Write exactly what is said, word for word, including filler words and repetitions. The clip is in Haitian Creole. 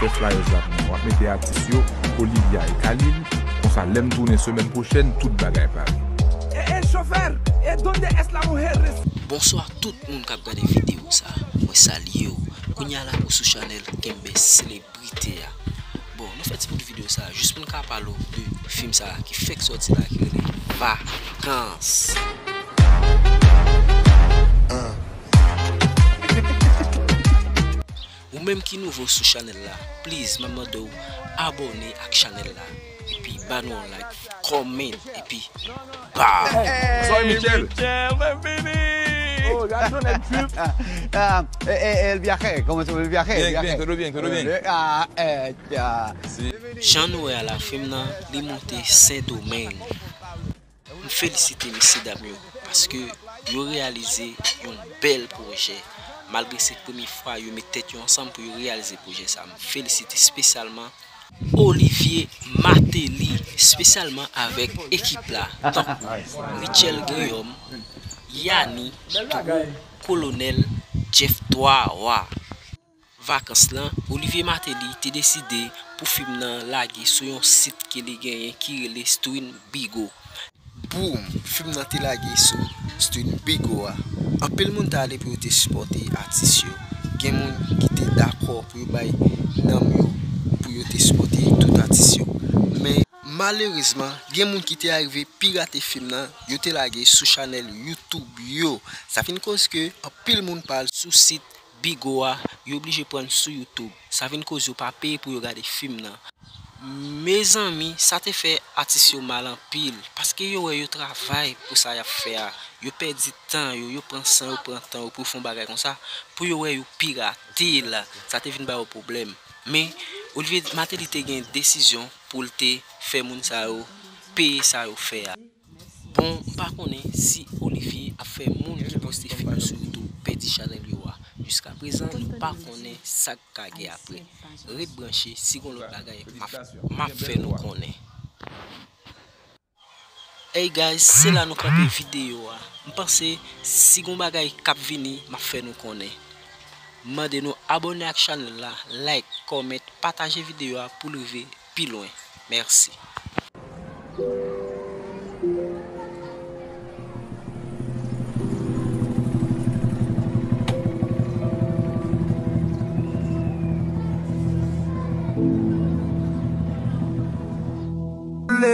Fè flyers la pou mwen. W ap mete atis yo, Olivia e Khalil. Konsa, lè m tounen semèn pwochèn, tout bagay pare. Eh, eh, chauffeur, eh, ¿dónde es la mujer? Bonswa tout moun k ap gade videyo sa. Mwen salye w. Kounye a la ou sou chanèl Kenbe Selebrite a. Bon, nou fè ti bout videyo sa jis pou n ka pale w de fim sa ki fèk sòti la ki rele Vakans. Ou menm ki nouvo sou chanèl la, please, m ap mande w abòne ak chanèl la. Epi ba nou yon like, comment, epi ba! Soy Michel. Ah, eh, eh, el viaje, ¿cómo se llama el viaje? El Bien, bien, viaje. Todo bien, todo bien. Eh, ah, eh, ah. Sí. Jan nou wè a la fim nan, li monte Sendomeng. M felisite mesye dam yo paske yo reyalize yon bèl pwojè. Malgre se premye fwa yo met tèt yo ansanm pou yo reyalize pwojè sa. M felisite espesyalman Olivier Martelly, espesyalman avèk ekip la, tankou Richel Guillaume, Yani Tourou, Kolonèl Jeff Twa Wa. Vakans lan, Olivier Martelly te deside pou fim nan lage sou yon sit ke li genyen ki rele Stream Bigo. Boom! Fim nan te lage sou Stream Bigo a. Anpil moun t ale pou yo te sipòte atis yo. Gen moun ki te dakò pou yo bay nanm yo pou yo te sipòte tout atis yo. Men malerezman, gen moun ki te arive pirate fim nan, yo te lage sou chanèl YouTube yo. Sa vin koz ke anpil moun pa al sou sit Bigo a, yo oblije pran l sou YouTube. Sa vin koz yo pa peye pou yo gade fim nan. Mezanmi, sa te fè atis yo mal anpil, paske yo wè yo travay pou sa y ap fè a. Yo pèdi tan yo, yo pran san yo, pran tan yo pou yo fè yon bagay konsa, pou yo wè yo pirate l. Sa te vin ba yo pwoblèm. Men, Olivier Martelly te gen desizyon pou l te fè moun sa yo peye sa yo fè a. Bon, m pa konnen si Olivier ap fè moun ki poste fim yo sou YouTube pèdi chanèl yo a. Jiskaprezan, nou pa konnen sa k ka gen apre. Ret branche, si gon lòt bagay, m ap, m ap fè nou konnen. Hey guys, se la nou kanpe videyo a. M panse, si gon bagay k ap vini, m ap fè nou konnen. M mande nou abòne ak chanèl la, like, comment, pataje videyo a pou l rive pi lwen. Mèsi.